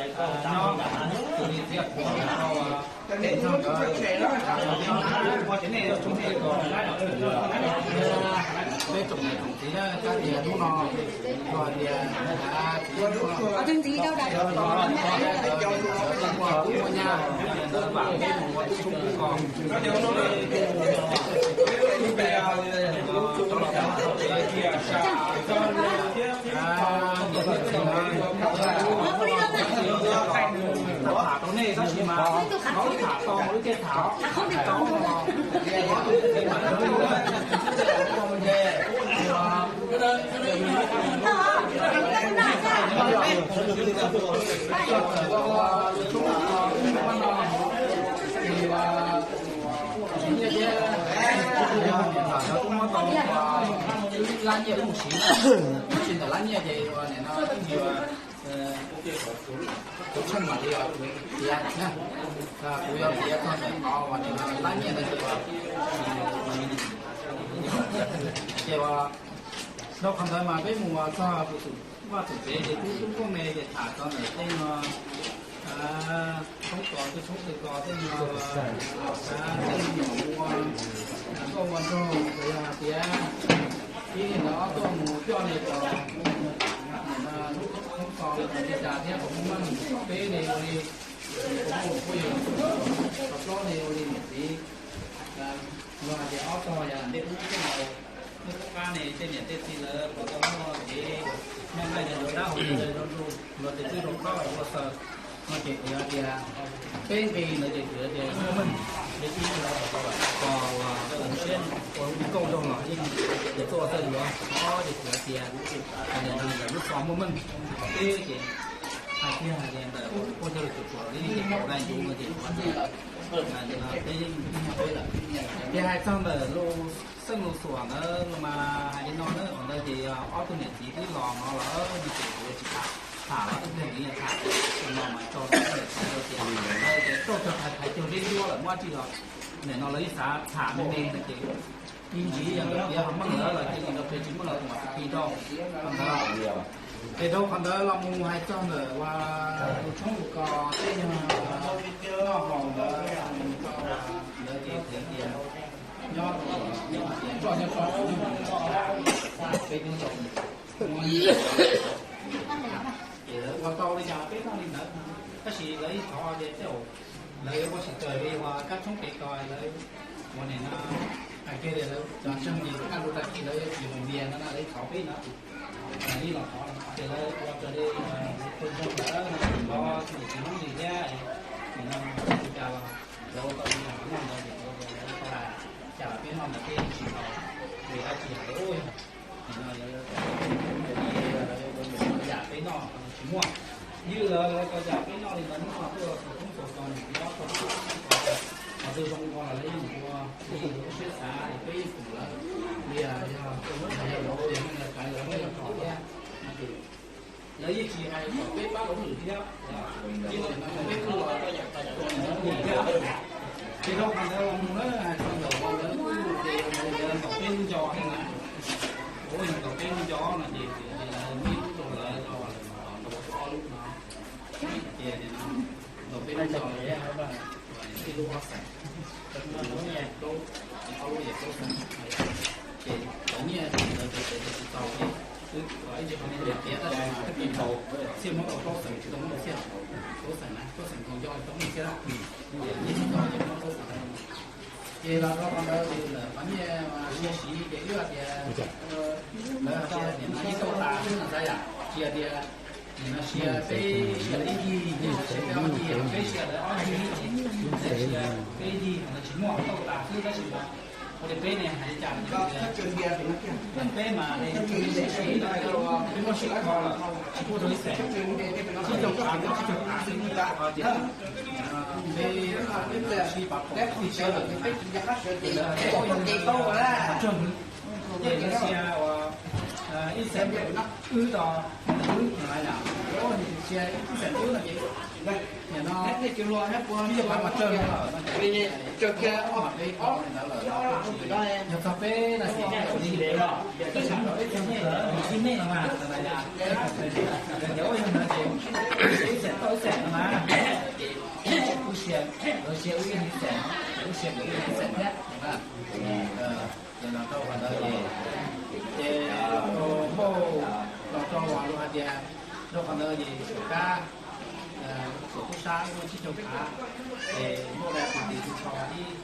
Nyob tus li thiab kuv no, peb tsoom niam tsoom txiv na, kab tias hnub no yog tias txiv ntxim ua nyab, vam peb mus ua tub tub ko. Tham rau nej tab sis mas tham tau lub caij tham. Lab nyiaj lub mus siv, tsis ntawm lab nyiaj ces nim no kuv tsheej mam li tiav, kuv yuav tiav txog ntawm qhov uas nim no lab nyiaj ntawd ces, ces rau qhov ntawd mas peb mus txog tus vaj tus tsev ces tub tub koj me ces tham txog ntawm tej no, tshoob kos tej tshoob tej kos tej no, tej nyuam ua nkauj ua nraug, yog hais tias ib ntawd ob tuaj mus coj li ko, tshoob kos li cas thiab kom muaj meej, peb li ua li, kom muaj phooj ywg, kom plaub li ua li niam txiv, yog hais tias ob tog yog ntej ub tej no, nej pab ne tej niam tej txiv lawv puas tau muaj kev noj nqaij nyob rau dab hauv, los tes twb rau plaub ua xaws no ces kuv hais tias peb nqi ntawd ces kuv hais tias muaj meej, ko siab ua nkauj nraug los yeej ces tuaj txawj yuav, ob ces kuv hais tias lub xov muaj meej, peb ces hais tiag hais tias ntawm poj ntxoog lus tsuam tsuam li ces kaum dai ncuv no ces peb yeej, ces hais txog ntawm lus xeej lus xuam ntawd los mas hais li no na, qhov ntawd ces ob tug niam txiv twb los no lawm no ces kuv yuav tsis tham, tham los twb pliag nws tham, no mas tso rau niam txiv tias, ces txoj cog thaiv thaiv cog zeb ncuab lawm muab tsi los, nim no lawv ib xav tham me me no ces ib ntsis yog nkawd piav ho meej lawm los cia li nkawd piav tsis meej los kuv mam ti rau qhov ntawd. Ces rau qhov ntawd los mus hais txog ntawm uas tus tshoob tus kos tej yog noj haus ntawd, ntawd ces hais tias nyob rau nyob rau peb hnub rau ces lawv ua tau li cas peb noj li ntawd, tab sis lawv ib thov tias tej zaum lawv yuav ua tsis raws li uas kab tshoob kev ko lawv ua nim no, hais kiag tias lawv cov ntseeg li kaj lus tag kis lawv yuav tsis mus ntias no na, lawv ib thov peb no, ib los thov ces lawv ua raws li tus ntseeg lawm, thov tus txiv Hmoob li thiab, nim no li cas los lawv ua tau li cas noj ntawd ces lawv ua tau cas los peb noj ntawd peb tsis tau, vim dab tsi hais lawv ua nim no lawv ua yam peb noj tsis muaj, ywj lawv lawv ua tau cas peb noj li ntawd hnub no tuaj txhua hnub txhua xyoo nim no txhua hnub txhua xyoo, qhov twg zoo ua los lawv yeej ua li lub siab xav es peb yeej pum lawv, li yog yog lawv ua yog neej yog tsav lawv muab yog tso thiab no ces lawv yeej tsis hais kom peb pab lawv lwm thiab, peb kuj ua nim thiab. Ces rau qhov ntawd los mus na hais txog ntawm lawv kuj ces lawv ntaus peb lub ncau thiab na, ua yog ntaus peb lub ncau no ces lawv muab ib lub rau lawv, rau lawv ntaus ob lub no, ces ntaus peb lub ncau thiab, ib lub ob xees, plaub, ob lub yog plaub xees. Ces cov nyiaj lawv cov tsev tsis tau ces twb ib ntsis qhov no tias tiav tab sis mas twb tsis tau, txhiaj muab tau plaub xees tsis tau muab tau txhiaj, plaub xees na, plaub xees nkaus nco tau muab txhiaj na, ces tsis tau ces muab plaub xees. Ces los rau qhov ntawd ces lawv qhov nyiaj mas siv siv ces wb hais tias lawv hais tias nim no yeej tau tas xwb no xav yam tsis hais tias nim no siav peb siav ib yig, siav peb ob yig, peb siav lawv ob yig, lawv siav peb yig no tsis muaj, tau tas xwb tab sis mas ua li peb ne hais li cas los peb mas peb muaj sib kho lawm, tsis pub rau ib xeem, tsib caug phav tsib caug phav xwb, peb sib pab phoom sib siab lawm, ces lawv ua yog tsawg, ces lawv sia uas ib xeem wb rau wb no yom, Sia ib xeem tub no ces, nim no nej cov luag neb puas ib phav mas tsawg no, tsawg kiag ob peb ob, yog txog peb no ces li, ib nej no mas, cov ua yog no ces ib xeem tau ib xeem no mas, ces wb sia, lawv sia wb ib xeem, wb sia wb ib xeem thiab. Ces los rau qhov ntawd ces, ces npauj los rau uas luag hais tias, rau qhov ntawd ces Suav kab, Suav tub sab muaj tsib caug phav, ces npauj los tus tis tus tsho ib,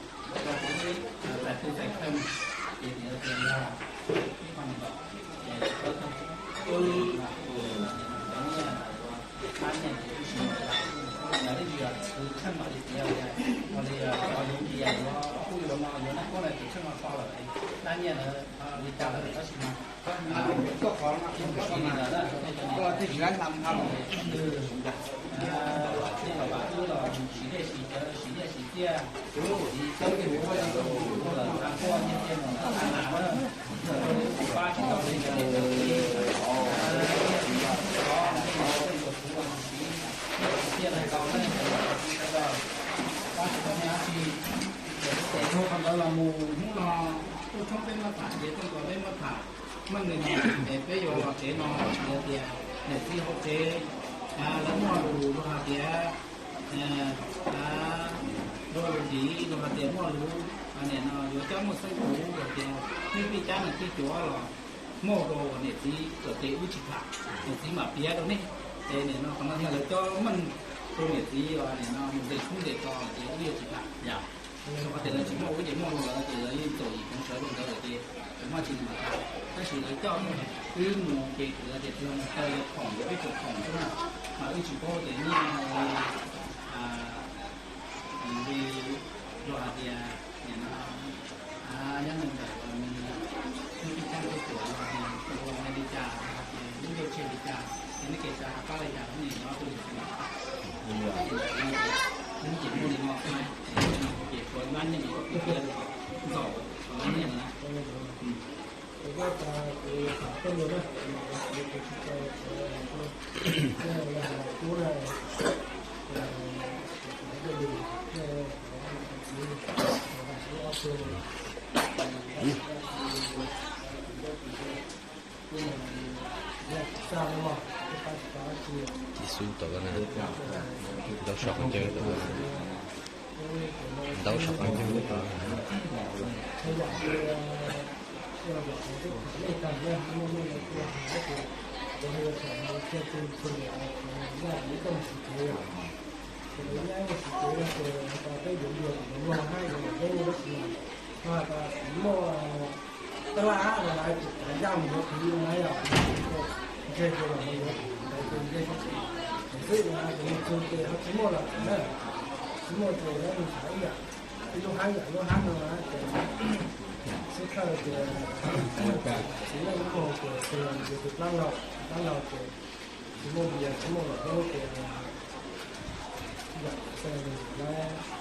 rau tus ib, txais tus txais kheej, ces tias tias yog ib qho nws kom, ces qhov nyiaj, qab nyiaj ces wb tsis muaj, yog leej twg yog txwv kheej mam li tiav, yog li yog yuav cia yuav kuj yuav no yuav nab kuab no ces kheej no so lawm, qab nyiaj ntawd li cas lawm tab sis mas Qhov ntawd los mus hnub no tuaj tshoob peb muab tham, ces tuaj nkaus peb muab tham, meej li no es peb yuav los tsev no, yog tias niam txiv hauv tsev lawv muaj lus luag hais tias, luag lus dim luag hais tias muaj lus, nim no yuav coj muaj xeeb tus hais tias nej pij cab no pij cuav los muaj rau niam txiv kom ces wb tsis tham, niam txiv mam piav rau nej. Ces nim no qhov no yog lawv cov meej rau niam txiv os, nim no mus ntes tshoob ntes kos ces wb yuav tsis tham yom. Rau qhov tias lawv tsis muaj ub ces muaj rau lawv ces lawv yeej txaus yim koom sawv rau ntawd lawm ces lawv muaj tsis li mam tham. Tab sis lawv coj wb mus ces kuv tias tsis yog mus taw, yog khoom, yog peb tsuas khoom xwb na, mas wb tsis paub tias nyiaj li, luag hais tias nim no nyob ntawm uas nws twb tsis tau tuaj tuam los hais tias ua li cas, hais tias lub ncauj tseg li cas, ces nej kev xav pab li cas, nim no tuaj li cas. Ces muaj li no xwb, ces tsuas mab nyiaj, ntxaum mab nyiaj na. Ib xub tau, ntau sab qhov ncauj tau, ntau sab qhov ncauj tau. Ces lawv nyab ua tsis cev ces peb yuav luag tus luag hab yuav luag yeeb tab sis no has tas tsis muaj tab laj hab los lawv tus kav yaj mus yuav khwv na yom, ntseg ces los mus yuav ntawd ces ntseg xwb no ces mus txug ces ho tsis muaj lawm na, tsis muaj ces lawv mus xav ib yam, ib lub hab yam lub hab no ces xib thawj ces txiv neej ib muag ces tus no yuav tus dlaab laug, dlaab laug ces tsis muaj vias tsis muaj laus hlob ces yam lawv